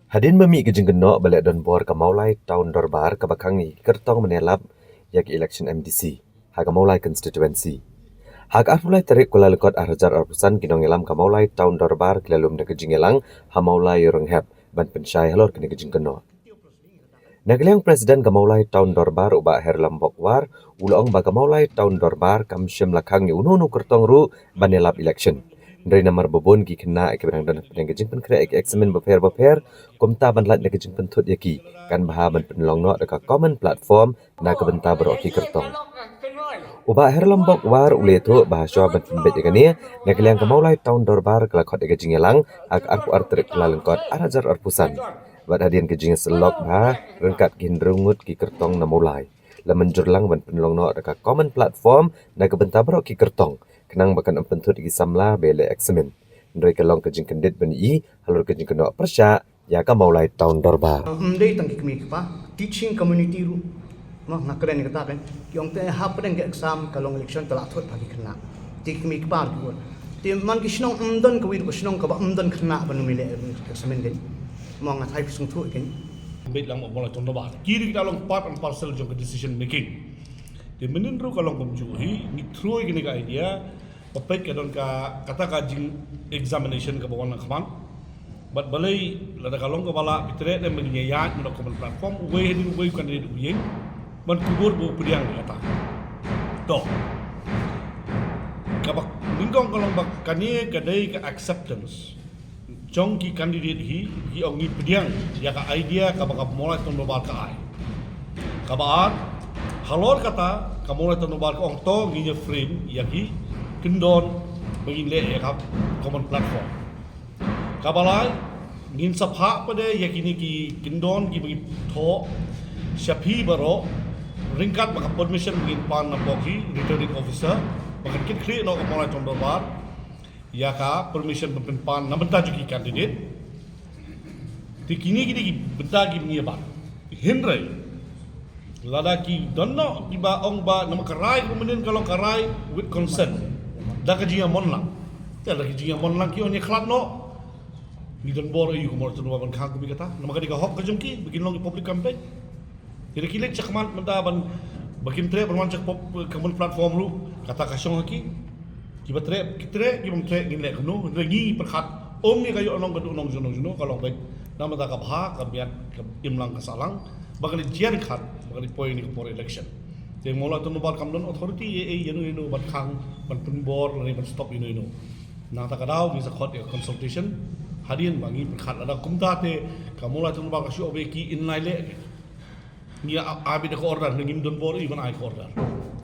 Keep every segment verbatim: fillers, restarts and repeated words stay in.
Hadien ba mih ka jingkynnoh ba leh donbor ka Mawlai Town Dorbar kaba khang ïa ki kyrtong ban ïalap ïa ka election M D C ha ka Mawlai constituency. Ha ka arphew lai tarik Kyllalyngkot arhajar arphew san, ki nongïalam ka Mawlai Town Dorbar ki la lum da ka jingïalang ha Mawlai Rynghep ban pynshai halor kane ka jingkynnoh. Na ka liang President ka Mawlai Town Dorbar u Bah Herlambok War u la ong ba ka Mawlai Town Dorbar kam shym la khang ïa uno uno u kyrtong ruh ban ïalap election. Hynrei namar ba bun ki khynnah kiba dang don hapdeng ka jingpynkhreh ïa ki exam bapher bapher, kumta ban lait na ka jingpynthut ïa ki, kan bha ban pynlong noh da ka common platform na ka bynta baroh ki kyrtong. U Bah Herlambok War u la ïathuh ba hashwa ban pynbeit ïa kane, na ka liang ka Mawlai Town Dorbar ka la khot ïa ka jingïalang ha ka arphew ar tarik Kyllalyngkot arhajar arphew san. Bad hadien ka jingïasyllok bha ryngkat ki hynriew ngut ki kyrtong na Mawlai, la mynjur lang ban pynlong noh da ka common platform na ka bynta baroh ki kyrtong, khnang ba kan ym pynthut ïa ki samla ba ïaleh exam. Hynrei ka long ka jingkyndit ban ïohi halor ka jingkynnoh pyrshah ïa ka Mawlai Town Dorbar. Ym dei tang ki kmie kpa, teaching community ruh. Mo, nga kren ïa kata kan. Ki ong te hapdeng ka exam ka long election te la thut bha ki khynnah. Te ki kmie kpa ruh ki ong. Te man ki shnong ym don kawei ruh ka shnong kaba ym don khynnah ban ym leh exam kan. Mo, nga thait phi sngewthuh kan. Beit lang mo, Mawlai Town Dorbar. Ki ruh ki la long part and parcel jong ka decision making. Te mynnin ruh ka long kumjuh hi, ngi throi kane ka idea, ba peit ka don ka, kata ka jing examination kaba wan na khmat. Bad balei lada ka long kaba lah, phi treh ne, mynta ïa ïa mynta common platform, uwei hadien uwei u candidate u ïeng ban kubur ba u pdiang ïa kata. To. Kaba nyngkong ka long ba kane ka dei ka acceptance jong ki candidate hi, ki ong ngi pdiang ïa ka idea kaba ka Mawlai Town Dorbar ka ai. Kaba ar, halor kata ka Mawlai Town Dorbar ka ong to ngin ïa frame ïa ki kyndon ba ngin leh ïa ka common platform. Kaba lai, ngin sa phah pat de ïa kine ki kyndon kiba ngi thoh sha phi baroh, ryngkat bad ka permission ba ngin pan na pok ki returning officer ba kan kit khlieh noh ka Mawlai Town Dorbar ïa ka permission ban pynpan na bynta jong ki candidate. Te kine ki dei ki bynta kiba ngi ïa bat. Hynrei lada ki don noh kiba ong ba namar ka rai kaba mynnin ka long ka rai with consent, da ka jingïamon lang. Te da ka jingïamon lang ki ong ïa khlad noh. Ngi donbor aïu ka Mawlai Town Dorbar ban khang kumne kata? Namar ka dei ka hok ka jong ki ba kin long ki public campaign. Te lada ki leit shakhmat mynta ban, ba kim treh ban wan sha ka pop-, common platform ruh, kata ka shong ha ki. Kiba treh ki treh, kibym treh ngin leh kumno. Hynrei ngi pyrkhat, ym ïa ka ïoh nong ka duh nong juno juno, ka long beit na bynta ka bha ka miat, ka imlang ka sahlang, ba kan leit jia ryngkat, ba kan leit poi ïa kane ka por election. Te Mawlai Town Dorbar kam don authority ïa, ïa, ïano ïano ban khang, ban pynbor lane ban stop ïano ïano. Nangta ka daw ngi sa khot ïa ka consultation. Hadien ba ngi pyrkhat lada kumta te ka Mawlai Town Dorbar ka shu ong ba ki in lai leh. Ngi ïa ai beit da ka order, ngim donbor aïu ban ai ka order.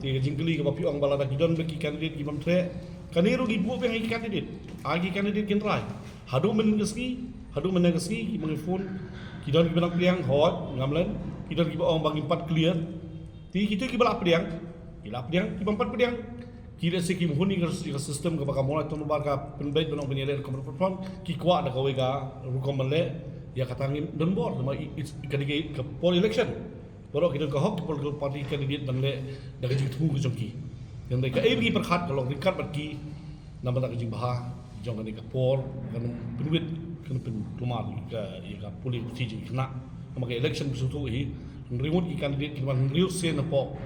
Te ka jingkylli kaba phi ong ba lada ki don beit ki candidate kibym treh, kane ruh ngi buh biang ïa ki candidate. Ai ki candidate kin rai. Haduh mynne ka sngi, haduh mynne ka sngi kiba ngi phone, ki don kiba nang pdiang, hooid, ngam len. Ki don kiba ong ba ngim pat clear. Te kito kiba lah pdiang, ki lah pdiang, kibym pat pdiang, ki lehse kim hun ïa ka, ïa ka system kaba ka Mawlai Town Dorbar ka pynbeit ban ong ban ïaleh common platform, ki kwah da kawei ka rukom ban leh. Ïa kata ngim donbor, namar i, i, ka dei ka por election. Baroh ki don ka hok ki political party candidate ban leh da ka jingthmu ka jong ki. Hynrei kaei ba ngi pyrkhat ka long ryngkat bad ki na bynta ka jingbha jong kane ka por, kan pynwit, kan pynkulmar ïa ka, ïa ka pule ka pyrthei jong ki khynnah. Namar ka election ba shu sdang hi, hynriew ngut ki candidate, ki man hynriew sien hapoh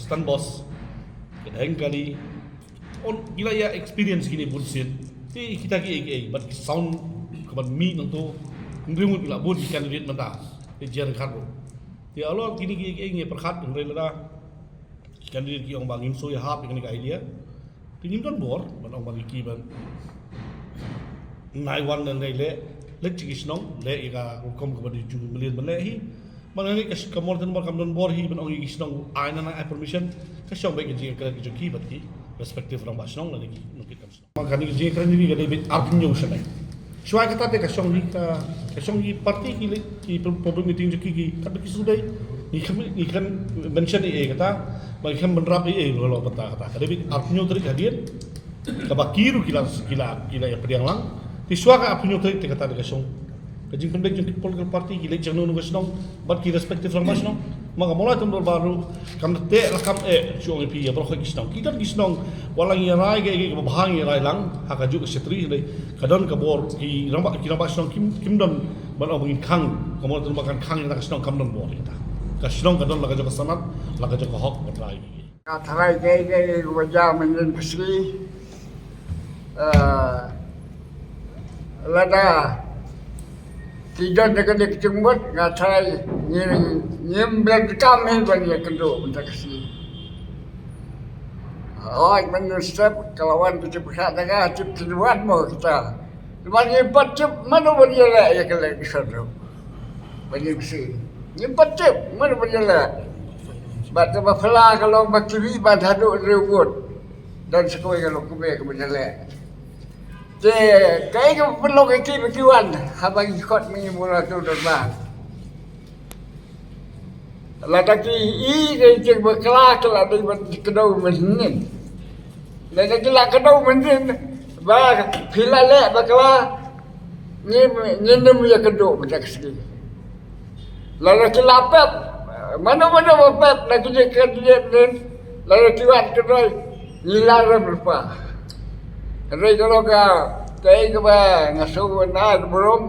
Stand Boss, ka Dhengkali, on ki la ïa experience kine bun sien. Te kita kiei kiei, bad ki sound, ka ban mih nangto, hynriew ngut ki la bun ki candidate mynta. Te jan khat ruh. Te halor kine kiei kiei ngi pyrkhat, hynrei lada candidate ki ong ba ngim sngewhap ïa kane ka idea. Te ngim donbor ban ong ba ngi ki ban nai wan nai leh, leit sha ki shnong, leh ïa ka rukom kaba dei jong ki mlien ban leh hi. Ban ngi ka, ka Mawlai Town Dorbar kam donbor hi ban ong ïa ki shnong ai na, na ai permission. Ka shong beit ka jingïakren ka jong ki bad ki respective rangbah shnong lane ki nongkitkam shnong. Kane ka jingïakren jong ngi ka dei beit arphew hynñiew snem. Shuwa kata te ka shong hi ka, ka shong hi party ki leit ki pub-, public meeting jong ki, ki katba ki shu dei. Ngi khlem, ngi khlem mention ei ei kata, ba ngi khlem bynrap ei ei ruh halor kata, kata. Ka dei beit arphew hynñiew tarik hadien. Kaba ki ruh ki la, ki la, ki la ïa pdiang lang. Te shuwa ka arphew hynñiew tarik te kata te ka shong. Ka jingpynbeit jong ki political party, ki leit shano shano ka shnong bad ki respective rangbah shnong. Ma ka Mawlai Town Dorbar ruh kam da teh la kam eh shu ong ïa phi ïa baroh ki shnong. Ki don ki shnong wat la ngi rai kaei kaei kaba bha ngi rai lang ha kajuh ka shatri, hynrei ka don ka bor ki rangbah, ki rangbah shnong kim, kim don Ban ong ba ngin khang, ka mon ba kan khang ïa ka shnong, kam don bor ïa kata. Ka shnong ka don la ka jong ka sanad, la ka jong ka hok, ka trai. Nga tharai kaei kaei kaba jia mynhynnin ka sngi. Eh, lada ki don da kane ka jingmut, nga tharai ngin, ngim donkam hi ban ïakynduh mynta ka sngi. Hooid, mynstep ka la wan ka jingpyrkhat na nga, tip ki wan mo kita. Namar ngim pat tip mano ban ïaleh ïa ka election ruh. Ba ngim sngewthuh. Ngim pat tip mano ban ïaleh. Bad kaba phylla ka long ba kiwei ban haduh hynriew vote. Don sa kawei ka long kmie kaba ïaleh. Te kaei kaba pynlong ïa ki ba ki wan haba ngi khot mynta mula tu don ba. Lada ki i ka jing bakla, ki la dei ban kdew mynhynnin. Lada ki la kdew mynhynnin ba phi la leh bakla, ngin, ngin ym ïakynduh mynta ka sngi. Lada ki la pep, mano mano ba pep na ki jingkandidate mynhynnin, lada ki wan kynroi, ngi la rem lypa. Hynrei ka long ka, kaei kaba nga sngewbha na ka burom.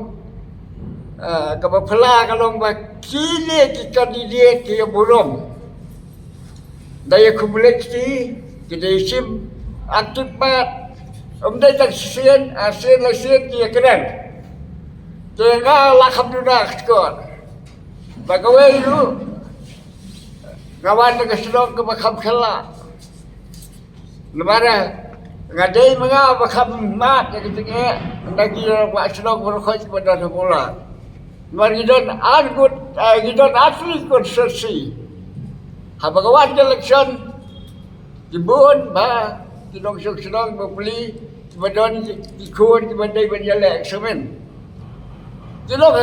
Ah, kaba phylla ka long ba kine ki kandidate ki ïa burom. Da ïa kumlek ki, ki da ïa shim active part. Ym dei tang shisien, arsien laisien ki ïa kren. Te nga la kham duna ka skor. Ba kawei ruh nga wan na ka shnong kaba kham kylla. Namar nga dei ma nga ba kham mad ïa ka jingeh na ki rangbah shnong baroh kiba don ha Mawlai. Namar ngi don ar ngut, eh, ngi don ar tylli ki constituency. Haba ka wan ka election, ki bun ba ki nongshong shnong bapli kiba don ki, ki khun kiba dei ban ïaleh exam. Ki don,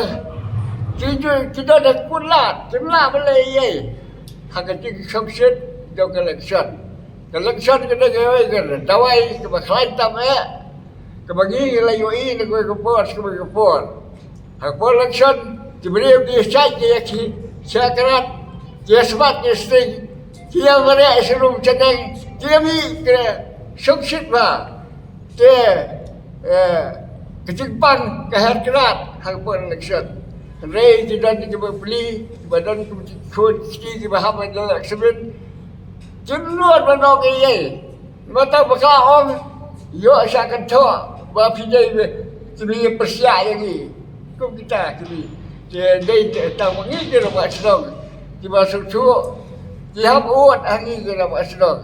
ki don, ki don ha kut lad, kim lah ban leh ei ei ha ka jingshongshit jong ka election. Ka election ka dei kawei ka dawai kaba khlaiñ tam eh, kaba ngi la ïohi na kawei ka por sha kawei ka por. Ha ka por election ki briew ki ïa shait ki ïa ki shakrat, ki ïa smat ki ïa sting, ki ïa mareh sha rum sha neng, ki ïa mih ki shongshit bha. Te, eh, ka jingpang ka her krat ha ka por election. Hynrei ki don kiba pli, kiba don kiba khun ki kiba hap ha election. Kim nud ban ong ei ei. Mata ba ka ong ïoh sha ka thoh ba phi dei ba ki pyrshah ïa ngi. Kum kita ki, ki dei tang ma ngi ki rangbah shnong kiba sngewthuh, ki hap vote ha ngi ki rangbah shnong.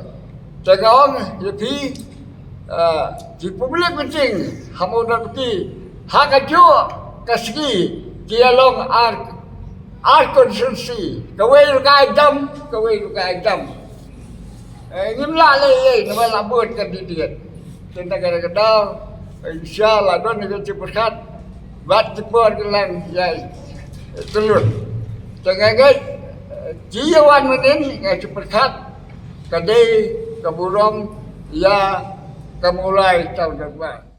Te nga ong ïa phi, ah, ki public meeting ha Mawdon ki ha kajuh ka sngi ki ïa long ar, ar constituency, kawei ruh ka ai dam, kawei ruh ka ai dam. Eh, ngim lah leh ei ei namar la bun candidate. Te na kata ka daw, eh, inshallah don ka jingpyrkhat bad ki por ki la ïai tylli. Te nga ngeit, eh, ki ïa wan mynhynnin, nga jingpyrkhat ka dei ka burom ïa ka Mawlai Town Dorbar.